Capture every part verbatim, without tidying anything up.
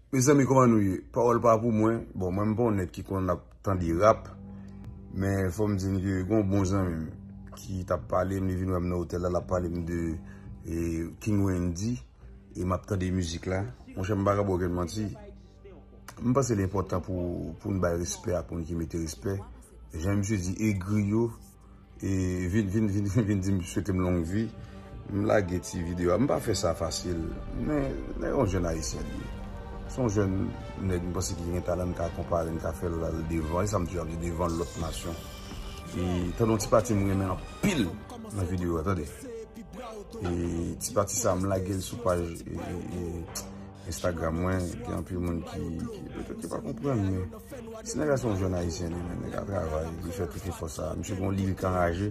Mezanmi, kòman nou ye? Pawòl pa pou mwen. Bon, mwen m pa yon nèg ki konn ap tande rap, men fò m di n ke gen yon bon zanmi m ki t ap pale m, li vin wè m nan otèl la, l ap pale m de, e, King Wendy, e m ap tande mizik la. Monchè, m pa ka ba w okenn manti. M panse li enpòtan pou, pou n bay respè ak moun ki merite respè. Jan misye di egri yo, e vin, vin, vin, vin, vin di m swete m long vi. M lage ti videyo a. M pa fè sa fasil. Men, men yon jèn ayisyen li ye. Se yon jèn nèg m panse ki gen talan, n ka konpare, n ka fè l al devan. E sa m toujou ap di, devan lòt nasyon. E tande yon ti pati m renmen anpil nan videyo a, tande. E ti pati sa a, m lage l sou paj, e, e, e, Instagram mwen, gen anpil moun ki, ki, ki pa konprann, men si nèg la se yon jèn ayisyen, li menm, nèg la travay, li fè tout efò sa. Misye gen yon lirik anraje.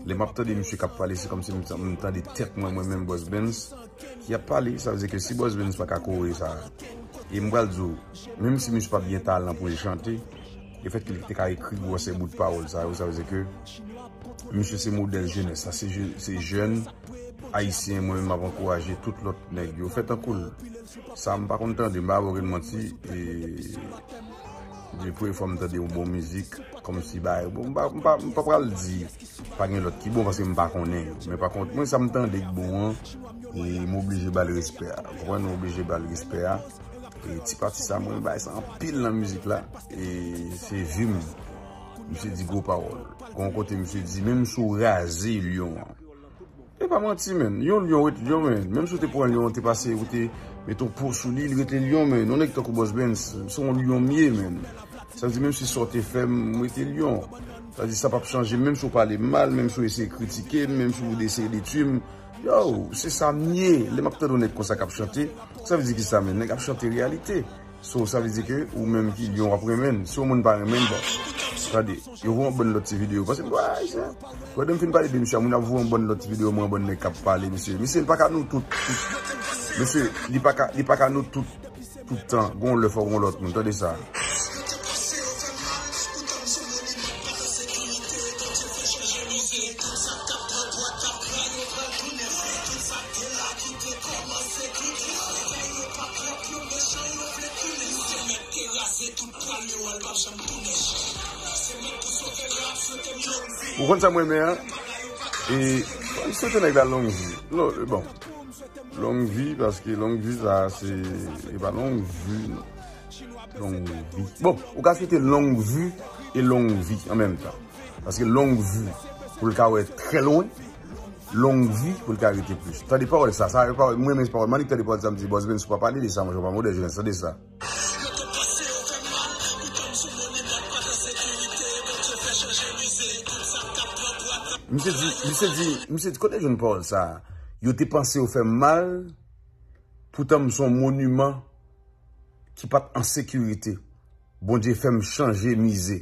Lè m ap tande misye k ap pale, se kòmsi m, m tande tèt mwen, mwen menm, Boss Benz, ki ap pale. Sa vle di ke si Boss Benz pa ka kore sa, e m pral di w, menm si misye pa t gen talan pou l chante, lefètke li te ka ekri gwosè bout pawòl sa yo, sa vle di ke misye se modèl jenès la, se je-, se jèn ayisyen, mwen menm m ap ankouraje tout lòt nèg yo. Fè tankou l. Sa m pa konn tande, m pa ba w okenn manti, e, depi premye fwa m tande yon bon mizik, kòmsi bagay, bon, m pa, m pa, m pa pral di pa gen lòt ki bon, paske m pa konnen yo. Men pa kont, mwen sa m tande k bon an, e m oblije ba l respè a. Ou konprann? M oblije ba l respè a. E ti pati sa, mwen bay sa anpil nan mizik la. E se vi m. Misye di gwo pawòl. Gon kote misye di, menm si w raze lyon an. E pa manti, menn. Yon lyon ret lyon, menn. Menm si w te pran lyon, w te pase, ou te mete yon po sou li, li rete lyon, menn. Yon nèg tankou Boss Benz, se yon lyon m ye, menn. Sa vle di, menm si sa w te fè m, m rete lyon. Sa vle di, sa p ap chanje, menm si w pale m mal, menm si w eseye kritike m, menm si w eseye detwi m. Yo, se sa m ye. Lè m ap tande yon nèg konsa k ap chante, sa vle di ki sa, menn? Nèg ap chante reyalite. So, sa vle di ke ou menm ki lyon w ap renmen l. Si yon moun pa renmen l, bon. Tande, yo voye yon bann lòt ti videyo. Paske m wè ayisyen. Wè, lè m fin pale de misye a, moun ap voye yon bann lòt ti videyo, mwen, yon bann nèg k ap pale, misye. Misye, li pa ka nou tout, tout. Misye, li pa ka, li pa ka nou tout, tout tan. Gon lè fò gon lòt moun. Tande sa. Ou konn sa m renmen an? E, m swete nèg la long vi. Lo-, bon. Long vi, paske long vi sa, se, e pa long vi, non. Long vi. Bon, ou ka swete long vi e long vi an menm tan. Paske long vi, pou l ka wè trè lwen, long vi, pou l ka rete plis. Tande pawòl sa, sa, pawòl, mwen renmen pawòl. M annik tande pawòl sa, m di, Boss Benz, si w pa pale de sa, monchè, w pa modèl jenès, tande sa. Misye di, misye di, misye di, kote jwenn pawòl sa a? Yo te panse yo fè m mal, poutan m se yon moniman ki pa t an sekirite. Bondye fè m chanje mize.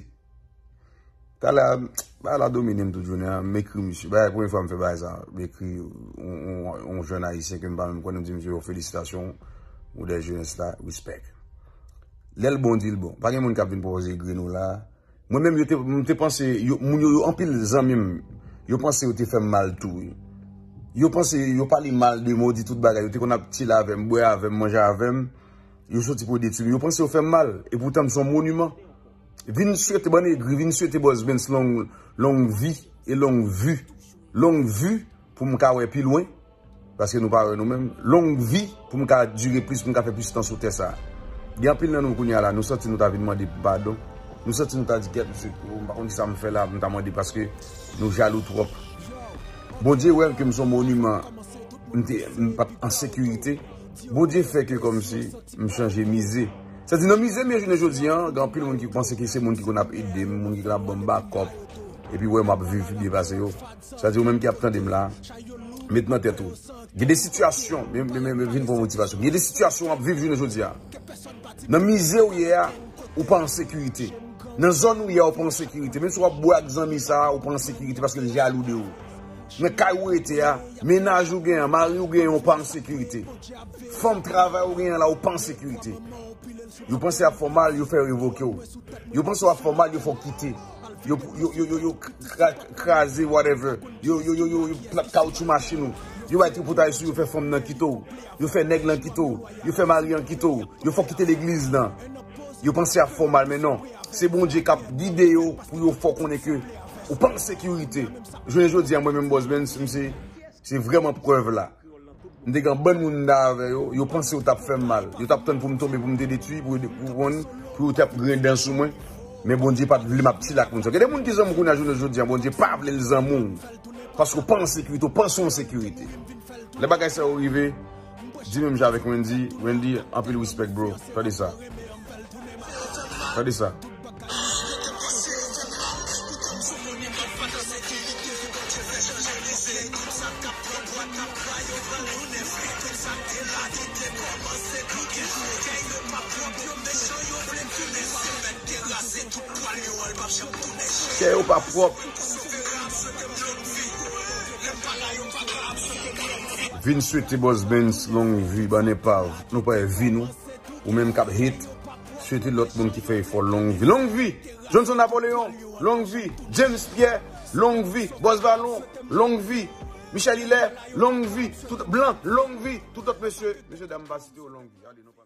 Talè a, bagay la domine m tout jounen an, m ekri misye. Bagay, premye fwa m fè bagay sa, m ekri yon, yon, yon jèn ayisyen ke m pa menm konnen, m di misye, yo, felisitasyon, modèl jenès la, respect. Lè l bon, di l bon. Pa gen moun k ap vin pwopoze grenn ou la. Mwen menm, yo te, m te panse, yo, moun yo, yo anpil zanmi m, yo panse yo te fè m mal tou, wi. Yo panse, yo pale mal de mwen, yo di tout bagay, yo te konn ap chile avè m, bwè avè m, manje avè m, yo soti pou yo detwi m, yo panse yo fè m mal, e poutan m se yon moniman. Vin swete bann egri, vin swete Boss Benz long, long vi e long vi. Long vi pou m ka wè pi lwen, paske nou pa wè nou menm. Long vi pou m ka dire plis, pou m ka fè plis tan sou tè sa a. Gen anpil nan nou kounye a la, nou santi nou ta vin mande padon. Nou santi nou ta di, "Gèt, mesye, m pa konn kisa m fè la, m ta mande paske nou jalou twòp." Bondye wè ke m se yon moniman, m te, m pa t an sekirite. Bondye fè ke kòmsi m chanje mize. Sa di nan mize m ye jounen jodi a, gen anpil moun ki panse ke se moun ki konn ap ede m, moun ki konn ap ban m bakòp, epi wè m ap viv pi byen pase yo. Sa di ou menm ki ap tande m la, met nan tèt ou. Gen de sitiyasyon, men, men, men, men vin pran motivasyon. Gen de sitiyasyon w ap viv jounen jodi a. Nan mize w ye a, ou pa an sekirite. Nan zòn ou ye a, ou pa an sekirite. Menm si w ap bwè ak zanmi sa a, ou pa an sekirite paske l jalou de ou. Nan kay ou rete a, mennaj ou genyen an, mari ou genyen an, ou pa an sekirite. Fanm travay ou genyen an la, ou pa an sekirite. Yo panse y ap fè w mal, yo fè yo revoke w. Yo panse w ap fè w mal, yo fè w kite. Yo, yo, yo, yo, yo kra-, kraze, whatever. Yo, yo, yo, yo, yo plat kawotchou machin ou. Yo bay tripotay sou yo, fè fanm nan kite w. Yo fè nèg lan kite w. Yo fè mari an kite w. Yo fè w kite legliz lan. Yo panse y ap fè w mal, men non. Se Bondye k ap gide yo pou yo fè w konnen ke ou pa an sekirite. Jounen jodi a, mwen menm Boss Benz, m se, se vrèman prèv la. M te gen yon bann moun m t avè yo, yo panse yo t ap fè m mal. Yo t ap tann pou m tonbe, pou m te detwi, pou yo, pou, pou, pou yo t ap griyen dan sou mwen. Men Bondye pa t vle m ap chile ak moun sa. Gen de moun ki zanmi w kounye a jounen jodi a, Bondye pa vle l zanmi w. Paske w pa an sekirite, w panse w an sekirite. Lè bagay sa yo rive, di menm jan avèk Wendy, Wendy, anpil respect, bro. Tande sa. Tande sa. Kè yo pa pwòp. Vin swete Boss Benz long vi, bann epav. Nou pa vi nou. Ou menm k ap hate, swete lòt moun ki fè efò long vi. Long vi! Johnson Napoléon, long vi! James Pierre, long vi! Boss Valon, long vi! Michel Hilaire, long vi! Tout blan, long vi! Tout lòt mesye, mesye dam, m pa site yo, long vi. Ale, nou pa